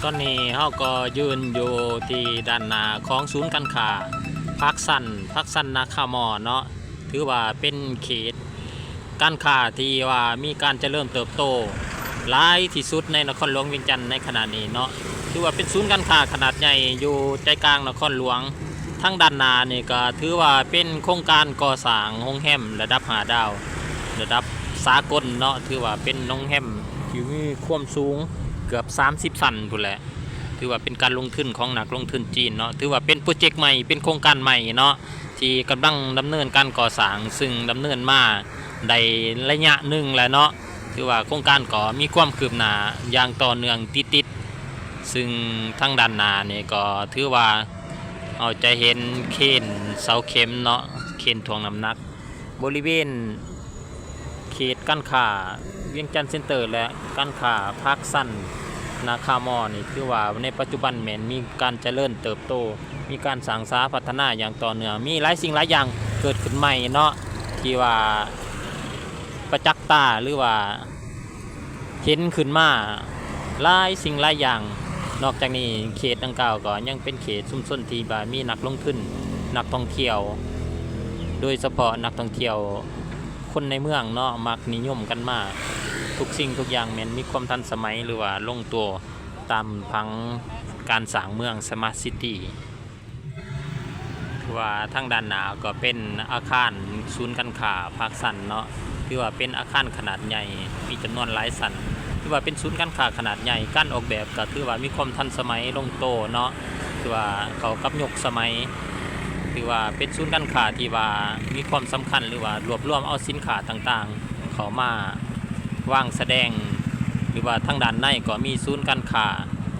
ຕອນນີ້ເຮົາກໍຢືນຢູ່ທີ່ດ້ານໜ້າຂອງສູນການຄ້າພາກຊັນ, ພາກຊັນນາຄາມໍເນາະ, ຖືວ່າເປັນເຂດການຄ້າທີ່ວ່າມີການຈະເລີນເຕີບໂຕຫຼາຍທີ່ສຸດໃນນະຄອນຫຼວງວຽງຈັນໃນຂະນະນີ້ເນາະ, ຖືວ່າເປັນສູນການຄ້າຂະໜາດໃຫຍ່ຢູ່ໃຈກາງນະຄອນຫຼວງ. ທາງດ້ານໜ້ານີ້ກໍຖືວ່າເປັນໂຄງການກໍ່ສ້າງໂຮງແຮມລະດັບຫ້າດາວ ລະດັບສາກົນເນາະ, ຖືວ່າເປັນໂຮງແຮມທີ່ມີຄວາມສູງເກືອບສາມສິບຊັ້ນພຸ້ນແຫຼະ. ຖືວ່າເປັນການລົງທຶນຂອງນັກລົງທຶນຈີນເນາະ, ຖືວ່າເປັນໂປຣເຈັກໃໝ່, ເປັນໂຄງການໃໝ່ເນາະ ທີ່ກຳລັງດຳເນີນການກໍ່ສ້າງ, ຊຶ່ງດຳເນີນມາໄດ້ໄລຍະໜຶ່ງແລ້ວເນາະ. ຖືວ່າໂຄງການກໍມີຄວາມຄືບໜ້າຢ່າງຕໍ່ເນື່ອງຕິດໆ, ຊຶ່ງທາງດ້ານໜ້ານີ້ກໍຖືວ່າເຮົາຈະເຫັນເຄນເສົາເຂັມເນາະ, ເຄນຖ່ວງນ້ຳໜັກ. ບໍລິເວນເຂດການຄ້າວຽງຈັນເຊັນເຕີ ແລະ ການຄ້າພາກຊັນນາຄາມໍນີ້ ຖືວ່າໃນປັດຈຸບັນແມ່ນມີການຈະເລີນເຕີບໂຕ, ມີການສ້າງສາພັດທະນາຢ່າງຕໍ່ເນື່ອງ, ມີຫຼາຍສິ່ງຫຼາຍຢ່າງເກີດຂຶ້ນໃໝ່ເນາະ ທີ່ວ່າປະຈັກຕາ ຫຼືວ່າ ເຫັນຂຶ້ນມາຫຼາຍສິ່ງຫຼາຍຢ່າງ. ນອກຈາກນີ້ເຂດດັ່ງກ່າວກໍຍັງເປັນເຂດຊຸມຊົນທີ່ວ່າມີນັກລົງທຶນ, ນັກທ່ອງທ່ຽວ, ໂດຍສະເພາະນັກທ່ອງທ່ຽວຄົນໃນເມືອງເນາະ ມັກນິຍົມກັນມາ. ທຸກສິ່ງທຸກຢ່າງແມ່ນມີຄວາມທັນສະໄໝ ຫຼືວ່າລົງຕົວຕາມຜັງການສ້າງເມືອງ Smart City. ຖືວ່າທາງດ້ານໜ້າກໍເປັນອາຄານສູນການຄ້າພາກຊັນເນາະ, ຖືວ່າເປັນອາຄານຂະໜາດໃຫຍ່ ມີຈຳນວນຫຼາຍຊັ້ນ, ຖືວ່າເປັນສູນການຄ້າຂະໜາດໃຫຍ່. ການອອກແບບກໍຖືວ່າມີຄວາມທັນສະໄໝລົງໂຕເນາະ, ຖືວ່າເຂົ້າກັບຍຸກສະໄໝ, ຖືວ່າເປັນສູນການຄ້າທີ່ວ່າມີຄວາມສຳຄັນ ຫຼືວ່າລວບລວມເອົາສິນຄ້າຕ່າງໆ ເຂົ້າມາວາງສະແດງ. ຫຼືວ່າທາງດ້ານໃນກໍມີສູນການຄ້າ,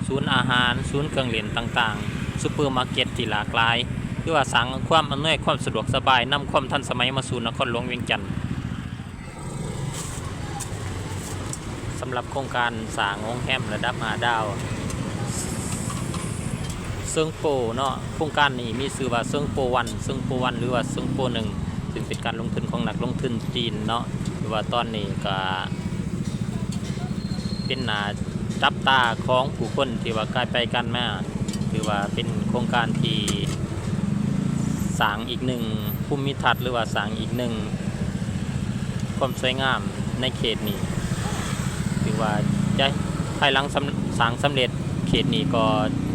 ສູນອາຫານ, ສູນເຄື່ອງຫຼິ້ນຕ່າງໆ, ຊຸບເປີມາເກັດທີ່ຫຼາກຫຼາຍ, ຖືວ່າສ້າງຄວາມອຳນວຍຄວາມສະດວກສະບາຍ, ນຳຄວາມທັນສະໄໝມາສູ່ນະຄອນຫຼວງວຽງຈັນ. ສຳລັບໂຄງການສ້າງໂຮງແຮມລະດັບຫ້າດາວ ເຊິ່ງໂປເນາະ, ໂຄງການນີ້ມີຊື່ວ່າເຊິ່ງໂປວັນ, ເຊິ່ງໂປວັນ ຫຼືວ່າເຊິ່ງໂປໜຶ່ງ ຊຶ່ງເປັນການລົງທຶນຂອງນັກລົງທຶນຈີນເນາະ, ຖືວ່າຕອນນີ້ກະເປັນໜ້າຈັບຕາຂອງຜູ້ຄົນທີ່ວ່າການໄປການມາ, ຖືວ່າເປັນໂຄງການທີ່ສ້າງອີກໜຶ່ງພູມມິທັດ ຫຼືວ່າສ້າງອີກໜຶ່ງຄວາມສວຍງາມໃນເຂດນີ້. ຖືວ່າຈະ ພາຍຫຼັງສຳ ສ້າງສຳເລັດ ເຂດນີ້ກໍ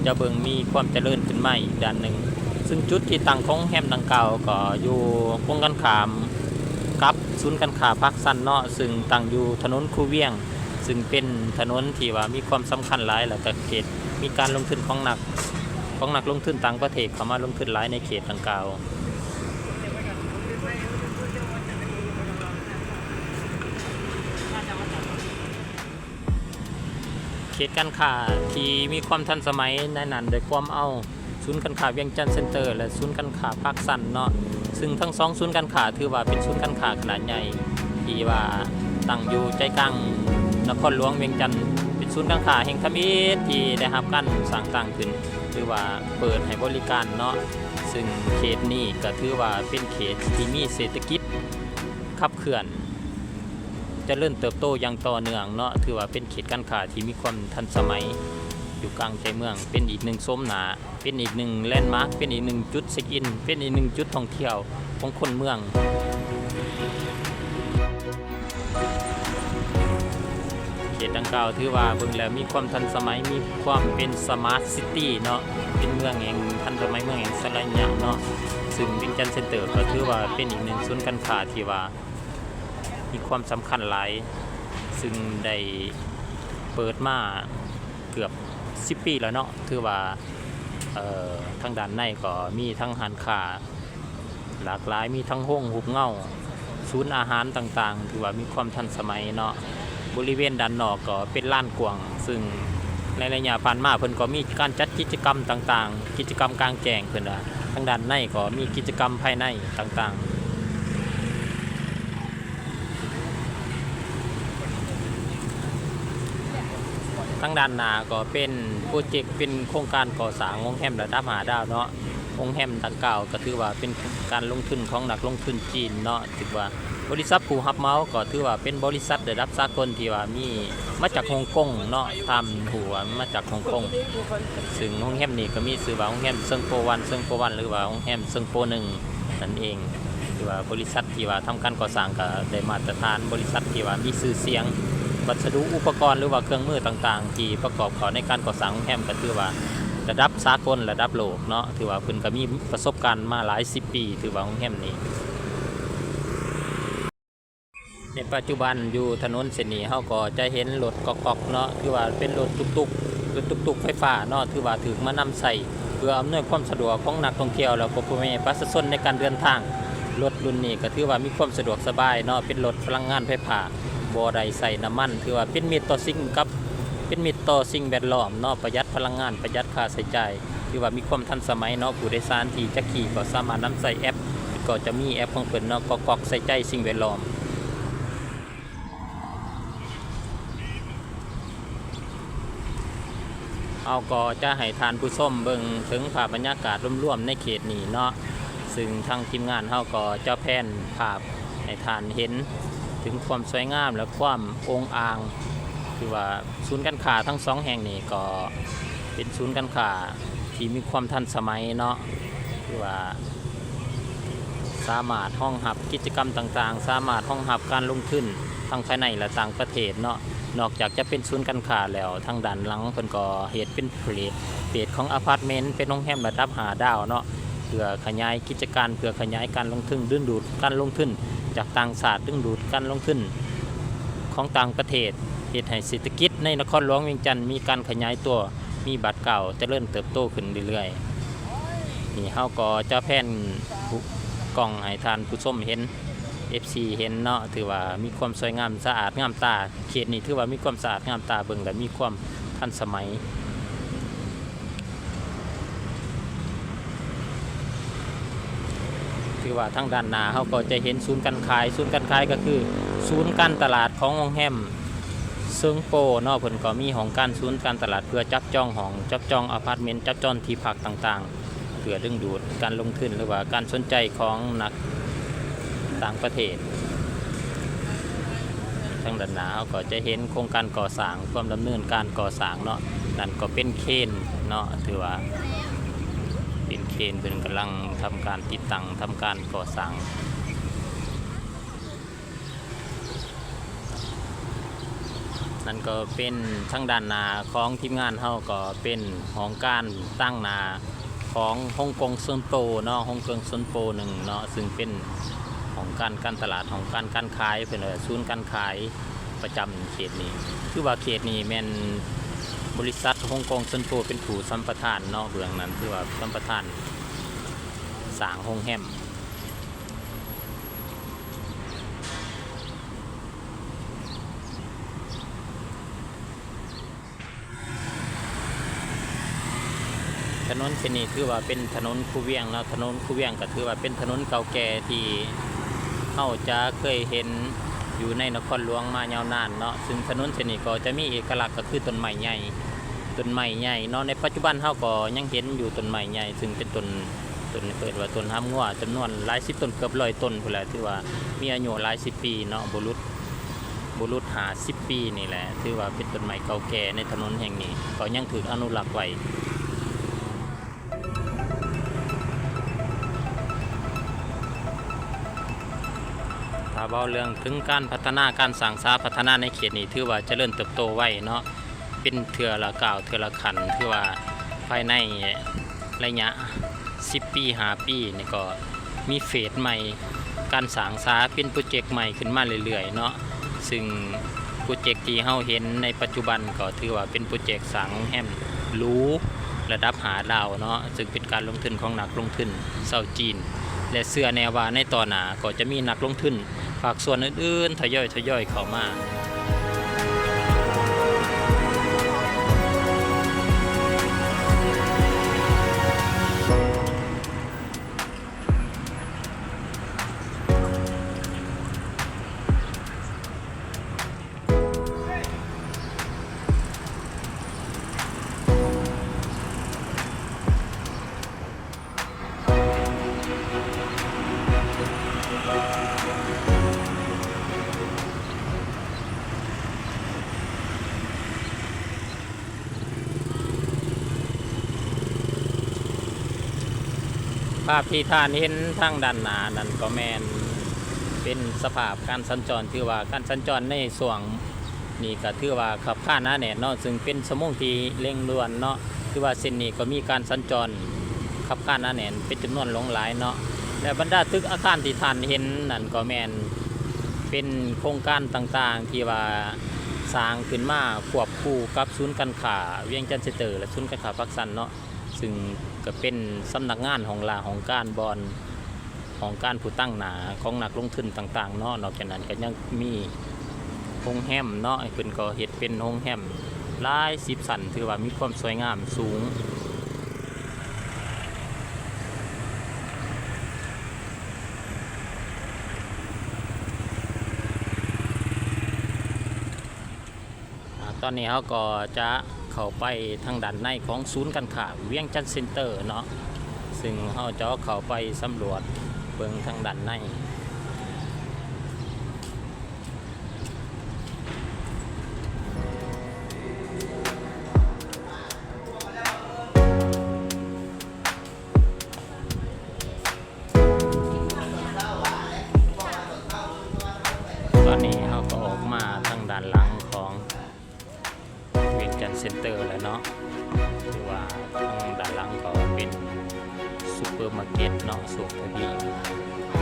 ຈະເບິ່ງມີຄວາມຈະເລີນຂຶ້ນມາອີກດ້ານໜຶ່ງ, ຊຶ່ງຈຸດທີ່ຕັ້ງຂອງໂຮງແຮມດັ່ງກ່າວກໍຢູ່ກົງກັນຂ້າມກັບສູນການຄ້າພາກຊັນເນາະ, ຊຶ່ງຕັ້ງຢູ່ຖະໜົນຄູວຽງ, ຊຶ່ງເປັນຖະໜົນທີ່ວ່າມີຄວາມສຳຄັນຫຼາຍ ແລະ ກະເຂດມີການລົງທຶນຂອງນັກ ຂອງນັກລົງທຶນຕ່າງປະເທດເຂົ້າມາລົງທຶນຫຼາຍໃນເຂດດັ່ງກ່າວ. ເຂດການຄ້າທີ່ມີຄວາມທັນສະໄໝໃນນັ້ນໄດ້ກວມເອົາສູນການຄ້າວຽງຈັນເຊັນເຕີ ແລະ ສູນການຄ້າພາກຊັນເນາະ, ຊຶ່ງທັງສອງສູນການຄ້າຖືວ່າເປັນສູນການຄ້າຂະໜາດໃຫຍ່ ທີ່ວ່າຕັ້ງຢູ່ໃຈກາງນະຄອນຫຼວງວຽງຈັນ, ເປັນສູນການຄ້າແຫ່ງທຳອິດທີ່ໄດ້ຮັບການສ້າງຕັ້ງຂຶ້ນ ຫຼືວ່າເປີດໃຫ້ບໍລິການເນາະ, ຊຶ່ງເຂດນີ້ກໍຖືວ່າເປັນເຂດທີ່ມີເສດຖະກິດຂັບເຄື່ອນ ຈະເລີນເຕີບໂຕຢ່າງຕໍ່ເນື່ອງເນາະ, ຖືວ່າເປັນເຂດການຄ້າທີ່ມີຄວາມທັນສະໄໝ ຢູ່ກາງໃຈເມືອງ, ເປັນອີກໜຶ່ງໂສມໜ້າ, ເປັນອີກໜຶ່ງແລນມາກ, ເປັນອີກໜຶ່ງຈຸດເຊັກອິນ, ເປັນອີກໜຶ່ງຈຸດທ່ອງທ່ຽວຂອງຄົນເມືອງ. ເຂດດັ່ງກ່າວຖືວ່າເບິ່ງແລ້ວມີຄວາມທັນສະໄໝ, ມີຄວາມເປັນສະມາດຊິຕີເນາະ, ເປັນເມືອງແຫ່ງທັນສະໄໝ, ເມືອງແຫ່ງສະໄລຍະເນາະ, ຊຶ່ງວຽງຈັນເຊັນເຕີກໍຖືວ່າເປັນອີກໜຶ່ງສູນການຄ້າທີ່ວ່າ ມີຄວາມສຳຄັນຫຼາຍ, ຊຶ່ງໄດ້ເປີດມາເກືອບສິບປີແລ້ວເນາະ, ຖືວ່າ ເອີ ທາງດ້ານໃນກໍມີທັງຮ້ານຄ້າຫຼາກຫຼາຍ, ມີທັງໂຮງຮູບເງົາ, ສູນອາຫານຕ່າງໆ, ຖືວ່າມີຄວາມທັນສະໄໝເນາະ. ບໍລິເວນດ້ານນອກກໍເປັນລານກວ້າງ, ຊຶ່ງໃນໄລຍະຜ່ານມາເພິ່ນກໍມີການຈັດກິດຈະກຳຕ່າງໆ, ກິດຈະກຳກາງແຈ້ງເພິ່ນວ່າ, ທາງດ້ານໃນກໍມີກິດຈະກຳພາຍໃນຕ່າງໆ. ທາງດ້ານໜ້າກໍເປັນໂປຣເຈັກ, ເປັນໂຄງການກໍ່ສ້າງໂຮງແຮມລະດັບຫ້າດາວເນາະ. ໂຮງແຮມດັ່ງກ່າວກໍຖືວ່າເປັນການລົງທຶນຂອງນັກລົງທຶນຈີນເນາະ, ຖືວ່າ ບໍລິສັດຜູ້ຮັບເໝົາກໍຖືວ່າເປັນບໍລິສັດລະດັບສາກົນທີ່ວ່າມີມາຈາກຮົງກົງເນາະ, ຕາມຮູ້ວ່າມາຈາກຮົງກົງ. ຊຶ່ງໂຮງແຮມນີ້ກໍມີຊື່ວ່າໂຮງແຮມເຊີງໂປວັນ, ເຊີງໂປວັນ ຫຼືວ່າໂຮງແຮມເຊີງໂປໜຶ່ງນັ້ນເອງ. ຖືວ່າບໍລິສັດທີ່ວ່າທຳການກໍ່ສ້າງກໍໄດ້ມາດຕະຖານ, ບໍລິສັດທີ່ວ່າມີຊື່ສຽງ, ວັດສະດຸອຸປະກອນ ຫຼືວ່າເຄື່ອງມືຕ່າງໆ ທີ່ປະກອບເຂົ້າໃນການກໍ່ສ້າງໂຮງແຮມ ກໍຖືວ່າລະດັບສາກົນ, ລະດັບໂລກເນາະ. ຖືວ່າເພິ່ນກໍມີປະສົບການມາຫຼາຍສິບປີ, ຖືວ່າໂຮງແຮມນີ້ ໃນປັດຈຸບັນຢູ່ຖະໜົນເສັ້ນນີ້ ເຮົາກໍຈະເຫັນລົດກ໋ອກໆເນາະ, ຖືວ່າເປັນລົດຕຸກໆ, ລົດຕຸກໆໄຟຟ້າເນາະ, ຖືວ່າຖືກມານຳໃຊ້ເພື່ອອຳນວຍຄວາມສະດວກຂອງນັກທ່ອງທ່ຽວ ແລ້ວກໍພໍ່ແມ່ປະຊາຊົນໃນການເດີນທາງ. ລົດລຸ້ນນີ້ກໍຖືວ່າມີຄວາມສະດວກສະບາຍເນາະ, ເປັນລົດພະລັງງານໄຟຟ້າ, ບໍ່ໄດ້ໃຊ້ນ້ຳມັນ, ຖືວ່າເປັນມິດຕໍ່ສິ່ງກັບ ເປັນມິດຕໍ່ສິ່ງແວດລ້ອມເນາະ, ປະຢັດພະລັງງານ, ປະຢັດຄ່າໃຊ້ຈ່າຍ. ຖືວ່າມີຄວາມທັນສະໄໝເນາະ, ຜູ້ໂດຍສານທີ່ຈະຂີ່ກໍສາມາດນຳໃຊ້ແອັບ, ກໍຈະມີແອັບຂອງເພິ່ນເນາະ, ກ໋ອກໆ ໃສ່ໃຈສິ່ງແວດລ້ອມ. ເຮົາກໍຈະໃຫ້ທ່ານຜູ້ຊົມເບິ່ງເຖິງພາບບັນຍາກາດລວມໆໃນເຂດນີ້ເນາະ, ຊຶ່ງທາງທີມງານເຮົາກໍຈະແພນພາບໃຫ້ທ່ານເຫັນເຖິງຄວາມສວຍງາມ ແລະ ຄວາມອົງອາງ. ຖືວ່າ ສູນການຄ້າທັງສອງແຫ່ງນີ້ກໍເປັນສູນການຄ້າທີ່ມີຄວາມທັນສະໄໝເນາະ, ຄືວ່າສາມາດຮອງຮັບກິດຈະກຳຕ່າງໆ, ສາມາດຮອງຮັບການລົງທຶນທັງພາຍໃນ ແລະ ຕ່າງປະເທດເນາະ. ນອກຈາກຈະເປັນສູນການຄ້າແລ້ວ, ທາງດ້ານຫຼັງເພິ່ນກໍເຮັດເປັນເພດ, ເພດຂອງອາພາດເມັນ, ເປັນໂຮງແຮມລະດັບຫ້າດາວເນາະ, ເພື່ອຂະຫຍາຍກິດຈະການ, ເພື່ອຂະຫຍາຍການລົງທຶນ, ດຶງດູດການລົງທຶນຈາກຕ່າງຊາດ, ດຶງດູດການລົງທຶນຂອງຕ່າງປະເທດ, ເຮັດໃຫ້ເສດຖະກິດໃນນະຄອນຫຼວງວຽງຈັນມີການຂະຫຍາຍຕົວ, ມີບາດກ້າວຈະເລີນເຕີບໂຕຂຶ້ນເລື້ອຍໆ. ນີ້ເຮົາກໍຈະແພນກ້ອງໃຫ້ທ່ານຜູ້ຊົມເຫັນ, ເອັຟຊີເຫັນເນາະ, ຖືວ່າມີຄວາມສວຍງາມສະອາດງາມຕາ. ເຂດນີ້ຖືວ່າມີຄວາມສະອາດງາມຕາ, ເບິ່ງແລ້ວມີຄວາມທັນສະໄໝ. ຖືວ່າທາງດ້ານໜ້າເຮົາກໍຈະເຫັນສູນການຂາຍ, ສູນການຂາຍກໍຄືສູນການຕະຫຼາດຂອງໂຮງແຮມເຊີງໂປເນາະ, ເພິ່ນກໍມີຫ້ອງການສູນການຕະຫຼາດເພື່ອຈັບຈອງຫ້ອງ, ຈັບຈອງອາພາດເມັນ, ຈັບຈອງທີ່ພັກຕ່າງໆ ເພື່ອດຶງດູດການລົງທຶນ ຫຼືວ່າການສົນໃຈຂອງນັກຕ່າງປະເທດ. ທາງດ້ານໜ້າເຮົາກໍຈະເຫັນໂຄງການກໍ່ສ້າງ, ຄວາມດຳເນີນການກໍ່ສ້າງເນາະ, ນັ້ນກໍເປັນເຄນເນາະ, ຖືວ່າເປັນເຄນເພິ່ນກຳລັງທຳການຕິດຕັ້ງ, ທຳການກໍ່ສ້າງ. ນັ້ນກໍເປັນທາງດ້ານໜ້າຂອງທີມງານເຮົາ, ກໍເປັນຫ້ອງການຕາງໜ້າຂອງຮົງກົງເຊີງໂປເນາະ, ຮົງກົງເຊີງໂປໜຶ່ງເນາະ, ຊຶ່ງເປັນຫ້ອງການການຕະຫຼາດ, ຫ້ອງການການຂາຍ, ເພິ່ນວ່າສູນການຂາຍປະຈຳເຂດນີ້. ຄືວ່າເຂດນີ້ແມ່ນບໍລິສັດຮົງກົງເຊີງໂປເປັນຜູ້ສຳປະທານເນາະ, ເບື້ອງນັ້ນຖືວ່າສຳປະທານສ້າງໂຮງແຮມ. ຖະໜົນເສັ້ນນີ້ຖືວ່າເປັນຖະໜົນຄູວຽງເນາະ, ຖະໜົນຄູວຽງກໍຖືວ່າເປັນຖະໜົນເກົ່າແກ່ທີ່ເຮົາຈະເຄີຍເຫັນຢູ່ໃນນະຄອນຫຼວງມາຍາວນານເນາະ, ຊຶ່ງຖະໜົນເສັ້ນນີ້ກໍຈະມີເອກະລັກກໍຄືຕົ້ນໄມ້ໃຫຍ່, ຕົ້ນໄມ້ໃຫຍ່ເນາະ. ໃນປັດຈຸບັນເຮົາກໍຍັງເຫັນຢູ່ຕົ້ນໄມ້ໃຫຍ່, ຊຶ່ງເປັນຕົ້ນ ຕົ້ນເອີ້ນວ່າຕົ້ນຫາມງົວ ຈຳນວນຫຼາຍສິບຕົ້ນ, ເກືອບຮ້ອຍຕົ້ນພຸ້ນແຫຼະ, ຖືວ່າມີອາຍຸຫຼາຍສິບປີເນາະ, ບໍ່ຫຼຸດ ບໍ່ຫຼຸດຫ້າສິບປີນີ້ແຫຼະ, ຖືວ່າເປັນຕົ້ນໄມ້ເກົ່າແກ່ໃນຖະໜົນແຫ່ງນີ້, ກໍຍັງຖືກອະນຸລັກໄວ້. ຖ້າເວົ້າເລື່ອງເຖິງການພັດທະນາ, ການສ້າງສາພັດທະນາໃນເຂດນີ້ ຖືວ່າຈະເລີນເຕີບໂຕໄວເນາະ. ເປັນເທື່ອລະກ້າວເທື່ອລະຂັ້ນ, ຖືວ່າພາຍໃນໄລຍະສິບປີ ຫ້າປີນີ້ກໍມີເຟສໃໝ່, ການສ້າງສາເປັນໂປຣເຈັກໃໝ່ຂຶ້ນມາເລື້ອຍໆເນາະ. ຊຶ່ງໂປຣເຈັກທີ່ເຮົາເຫັນໃນປັດຈຸບັນກໍຖືວ່າເປັນໂປຣເຈັກສ້າງໂຮງແຮມຫຼູລະດັບຫ້າດາວເນາະ, ຊຶ່ງເປັນການລົງທຶນຂອງນັກລົງທຶນຊາວຈີນ ແລະ ເຊື່ອແນ່ວ່າໃນຕໍ່ໜ້າກໍຈະມີນັກລົງທຶນ ພາກສ່ວນອື່ນໆ ທະຍອຍ ທະຍອຍເຂົ້າມາ. ພາບທີ່ທ່ານເຫັນທາງດ້ານໜ້ານັ້ນກໍແມ່ນເປັນສະພາບການສັນຈອນ, ຖືວ່າການສັນຈອນໃນຊ່ວງນີ້ກໍຖືວ່າຄັບຄາໜາແໜ້ນເນາະ, ຊຶ່ງເປັນຊົ່ວໂມງທີ່ເລັ່ງດ່ວນເນາະ, ຖືວ່າເສັ້ນນີ້ກໍມີການສັນຈອນຄັບຄາໜາແໜ້ນເປັນຈຳນວນຫຼວງຫຼາຍເນາະ. ແລະ ບັນດາຕຶກອາຄານທີ່ທ່ານເຫັນນັ້ນກໍແມ່ນເປັນໂຄງການຕ່າງໆທີ່ວ່າສ້າງຂຶ້ນມາຄວບຄູ່ກັບສູນການຄ້າວຽງຈັນເຊັນເຕີ ແລະ ສູນການຄ້າປາກຊັນເນາະ. ຊຶ່ງກໍເປັນສຳນັກງານຫ້ອງລາ ຫ້ອງການບ່ອນ ຫ້ອງການຜູ້ຕາງໜ້າຂອງນັກລົງທຶນຕ່າງໆເນາະ. ນອກຈາກນັ້ນກໍຍັງມີໂຮງແຮມເນາະ, ເພິ່ນກໍເຮັດເປັນໂຮງແຮມຫຼາຍສິບຊັ້ນ, ຖືວ່າມີຄວາມສວຍງາມສູງ. ອາ ຕອນນີ້ເຮົາກໍຈະເຂົ້າໄປທາງດ້ານໃນຂອງສູນການຄ້າວຽງຈັນເຊັນເຕີເນາະ, ຊຶ່ງເຮົາຈະເຂົ້າໄປສຳຫຼວດເບິ່ງທາງດ້ານໃນ. ຕອນນີ້ເຮົາກໍອອກມາທາງດ້ານຫຼັງຂອງວຽງຈັນເຊັນເຕີແລ້ວເນາະ, ຖືວ່າທາງດ້ານຫຼັງກໍເປັນຊຸບເປີມາເກັດເນາະ, ໂຊກທະວີ.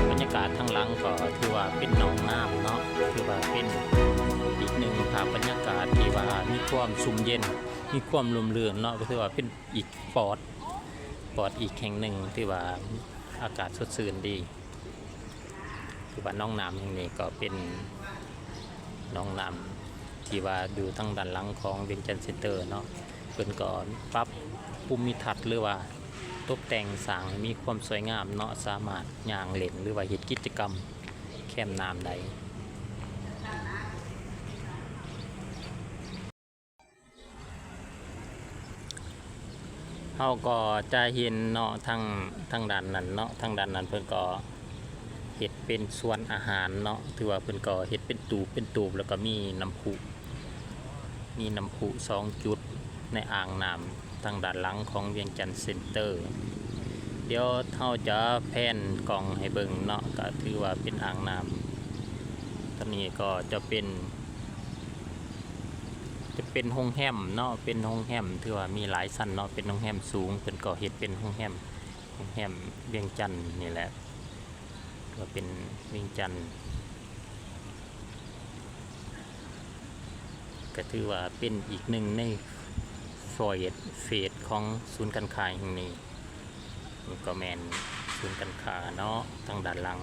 ບັນຍາກາດທາງຫຼັງກໍຖືວ່າເປັນໜອງນ້ຳເນາະ, ຖືວ່າເປັນອີກໜຶ່ງພາບບັນຍາກາດທີ່ວ່າມີຄວາມຊຸ່ມເຢັນ, ມີຄວາມຮົ່ມລື່ນເນາະ, ກໍຖືວ່າເປັນອີກປອດ ປອດອີກແຫ່ງໜຶ່ງທີ່ວ່າອາກາດສົດຊື່ນດີ. ຄືວ່າໜອງນ້ຳແຫ່ງນີ້ກໍເປັນໜອງນ້ຳທີ່ວ່າຢູ່ທາງດ້ານຫຼັງຂອງວຽງຈັນເຊັນເຕີເນາະ, ເພິ່ນກໍປັບພູມິທັດ ຫຼືວ່າຕົກແຕ່ງສ້າງໃຫ້ມີຄວາມສວຍງາມເນາະ, ສາມາດຍ່າງຫຼິ້ນ ຫຼືວ່າເຮັດກິດຈະກຳແຄມນ້ຳໄດ້. ເຮົາກໍຈະເຫັນເນາະ ທາງ ທາງດ້ານນັ້ນເນາະ, ທາງດ້ານນັ້ນເພິ່ນກໍເຮັດເປັນສວນອາຫານເນາະ, ຖືວ່າເພິ່ນກໍເຮັດເປັນຕູບເປັນຕູບ ແລ້ວກໍມີນ້ຳພຸ ມີນ້ຳພຸສອງຈຸດໃນອ່າງນ້ຳທາງດ້ານຫຼັງຂອງວຽງຈັນເຊັນເຕີ. ດຽວເຮົາຈະແພນກ້ອງໃຫ້ເບິ່ງເນາະ, ກໍຖືວ່າເປັນອ່າງນ້ຳ. ຕອນນີ້ກໍຈະເປັນ ຈະເປັນໂຮງແຮມເນາະ, ເປັນໂຮງແຮມ ຖືວ່າມີຫຼາຍຊັ້ນເນາະ, ເປັນໂຮງແຮມສູງ, ເພິ່ນກໍເຮັດເປັນໂຮງແຮມ ໂຮງແຮມວຽງຈັນນີ້ແຫຼະ, ກໍເປັນວຽງຈັນ ກໍຖືວ່າເປັນອີກໜຶ່ງໃນເຟສ ເຟສຂອງສູນການຄ້າແຫ່ງນີ້. ນີ້ກໍແມ່ນສູນການຄ້າເນາະ ທາງດ້ານຫຼັງ.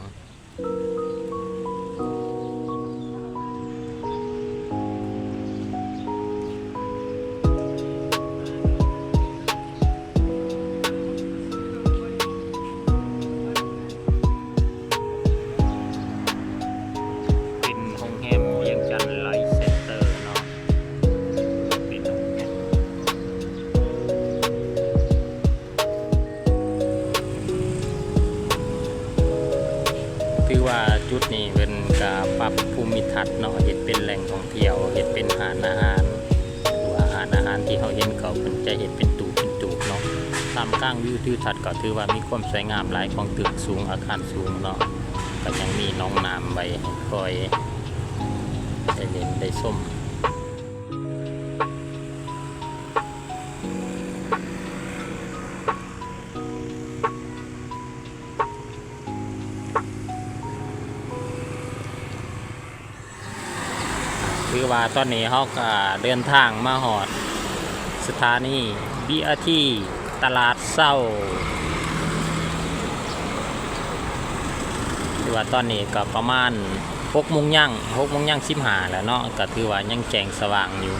ເປັນໂຮງແຮມວຽງຈັນໄລເຊັນເຕີເນາະ, ເປັນໂຮງແຮມ ຖືວ່າຈຸດນີ້ເພິ່ນກະປັບພູມິທັດເນາະ, ເຮັດເປັນແຫຼ່ງທ່ອງທ່ຽວ, ເຮັດເປັນຮ້ານອາຫານ ຫຼືວ່າຮ້ານອາຫານທີ່ເຮົາເຫັນກໍເພິ່ນຈະເຮັດເປັນຕູບເປັນຕູບເນາະ. ທ່າມກາງວິວທິວທັດກໍຖືວ່າມີຄວາມສວຍງາມຫຼາຍຂອງຕຶກສູງ, ອາຄານສູງເນາະ, ກໍຍັງມີໜອງນ້ຳໄວ້ໃຫ້ຄອຍໄດ້ຫຼິ້ນໄດ້ຊົມ. ຖືວ່າຕອນນີ້ເຮົາກໍເດີນທາງມາຮອດສະຖານີ ບີ ອາ ທີ ຕະຫຼາດເຊົ້າ. ຖືວ່າຕອນນີ້ກໍປະມານຫົກໂມງຍ່າງ, ຫົກໂມງຍ່າງສິບຫ້າແລ້ວເນາະ, ກໍຖືວ່າຍັງແຈ້ງສະຫວ່າງຢູ່.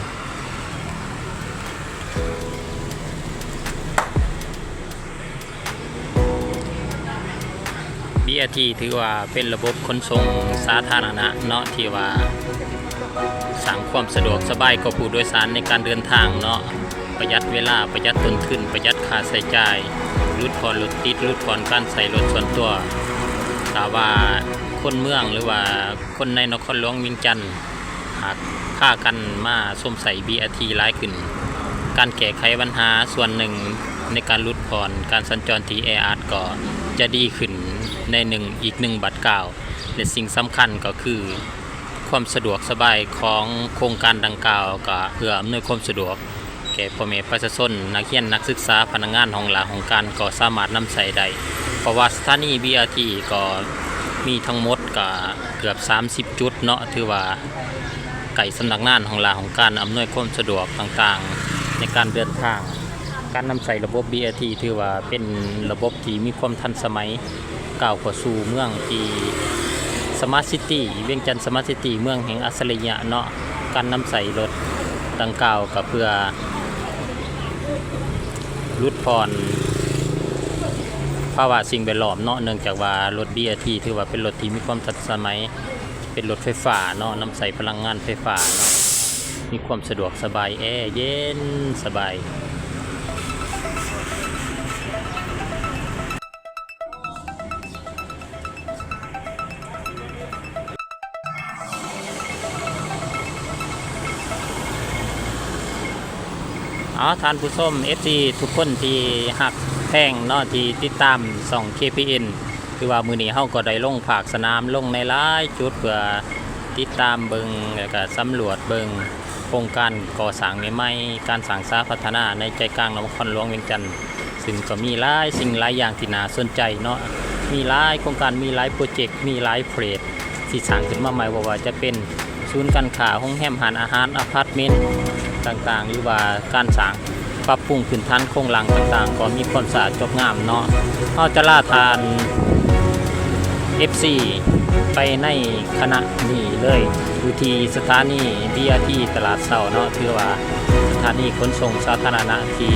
ບີ ອາ ທີ ຖືວ່າເປັນລະບົບຂົນສົ່ງສາທາລະນະເນາະ ທີ່ວ່າສ້າງຄວາມສະດວກສະບາຍກັບຜູ້ໂດຍສານໃນການເດີນທາງເນາະ, ປະຢັດເວລາ, ປະຢັດຕົ້ນທຶນ, ປະຢັດຄ່າໃຊ້ຈ່າຍ, ຫຼຸດຜ່ອນລົດຕິດ, ຫຼຸດຜ່ອນການໃຊ້ລົດສ່ວນຕົວ. ຖ້າວ່າຄົນເມືອງ ຫຼືວ່າຄົນໃນນະຄອນຫຼວງວຽງຈັນ ຫາກພາກັນມາຊົມໃຊ້ ບີ ອາ ທີ ຫຼາຍຂຶ້ນ, ການແກ້ໄຂບັນຫາສ່ວນໜຶ່ງໃນການຫຼຸດຜ່ອນການສັນຈອນທີ່ແອອັດກໍ ຈະດີຂຶ້ນໃນໜຶ່ງ ອີກໜຶ່ງບາດກ້າວ ແລະ ສິ່ງສຳຄັນກໍຄືຄວາມສະດວກສະບາຍຂອງໂຄງການດັ່ງກ່າວ ກໍເອື້ອອຳນວຍຄວາມສະດວກແກ່ພໍ່ແມ່ປະຊາຊົນ, ນັກຮຽນ, ນັກສຶກສາ, ພະນັກງານຫ້ອງລາຫ້ອງການກໍສາມາດນຳໃຊ້ໄດ້ ເພາະວ່າສະຖານີ ບີ ອາ ທີ ກໍມີທັງໝົດກໍເກືອບສາມສິບຈຸດເນາະ, ຖືວ່າ ໃກ້ສຳນັກງານຫ້ອງລາຫ້ອງການ ອຳນວຍຄວາມສະດວກຕ່າງໆໃນການເດີນທາງ. ການນຳໃຊ້ລະບົບ ບີ ອາ ທີ ຖືວ່າເປັນລະບົບທີ່ມີຄວາມທັນສະໄໝ, ກ້າວເຂົ້າສູ່ເມືອງທີ່ສະມາດຊິຕີ, ວຽງຈັນສະມາດຊິຕີ, ເມືອງແຫ່ງອັດສະລິຍະເນາະ. ການນຳໃຊ້ລົດດັ່ງກ່າວກໍເພື່ອຫຼຸດຜ່ອນພາວະສິ່ງແວດລ້ອມເນາະ, ເນື່ອງຈາກວ່າລົດ ບີ ອາ ທີ ຖືວ່າເປັນລົດທີ່ມີຄວາມທັນສະໄໝ. ເປັນລົດໄຟຟ້າເນາະ, ນຳໃຊ້ພະລັງງານໄຟຟ້າເນາະ, ມີຄວາມສະດວກສະບາຍ, ແອເຢັນສະບາຍ. ເອົາ ທ່ານຜູ້ຊົມ ເອັຟຊີ ທຸກຄົນທີ່ຮັກແພງເນາະ, ທີ່ຕິດຕາມຊ່ອງ ເຄ ພີ ເອັນ ຖືວ່າມື້ນີ້ເຮົາກໍໄດ້ລົງພາກສະໜາມ ລົງໃນຫຼາຍຈຸດ ເພື່ອຕິດຕາມເບິ່ງ ແລ້ວກະສຳຫຼວດເບິ່ງໂຄງການກໍ່ສ້າງໃໝ່ໆ, ການສ້າງສາພັດທະນາໃນໃຈກາງນະຄອນຫຼວງວຽງຈັນ, ຊຶ່ງກໍມີຫຼາຍສິ່ງຫຼາຍຢ່າງທີ່ໜ້າສົນໃຈເນາະ. ມີຫຼາຍໂຄງການ, ມີຫຼາຍໂປຣເຈັກ, ມີຫຼາຍເຟສທີ່ສ້າງຂຶ້ນມາໃໝ່, ບໍ່ວ່າຈະເປັນ ສູນການຄ້າ, ໂຮງແຮມ, ຮ້ານອາຫານ, ອາພາດເມັນຕ່າງໆ ຫຼືວ່າການສ້າງປັບປຸງພື້ນຖານໂຄງລ່າງຕ່າງໆ ກໍມີຄວາມສະອາດຈົບງາມເນາະ. ເຮົາຈະລາທ່ານ ເອັຟຊີ ໄປໃນຂະນະນີ້ເລີຍ ຢູ່ທີ່ສະຖານີ ບີ ອາ ທີ ຕະຫຼາດເຊົ້າເນາະ, ຖືວ່າສະຖານີຂົນສົ່ງສາທາລະນະທີ່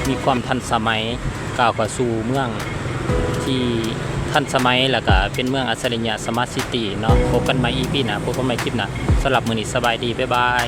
ມີຄວາມທັນສະໄໝ ກ້າວເຂົ້າສູ່ເມືອງທີ່ທັນສະໄໝ ແລ້ວກະເປັນເມືອງອັດສະລິຍະ ສະມາດຊິຕີເນາະ. ພົບກັນໃໝ່ ອີ ພີ ໜ້າ, ພົບກັນໃໝ່ຄລິບໜ້າ. ສຳລັບມື້ນີ້ ສະບາຍດີ, ບາຍບາຍ.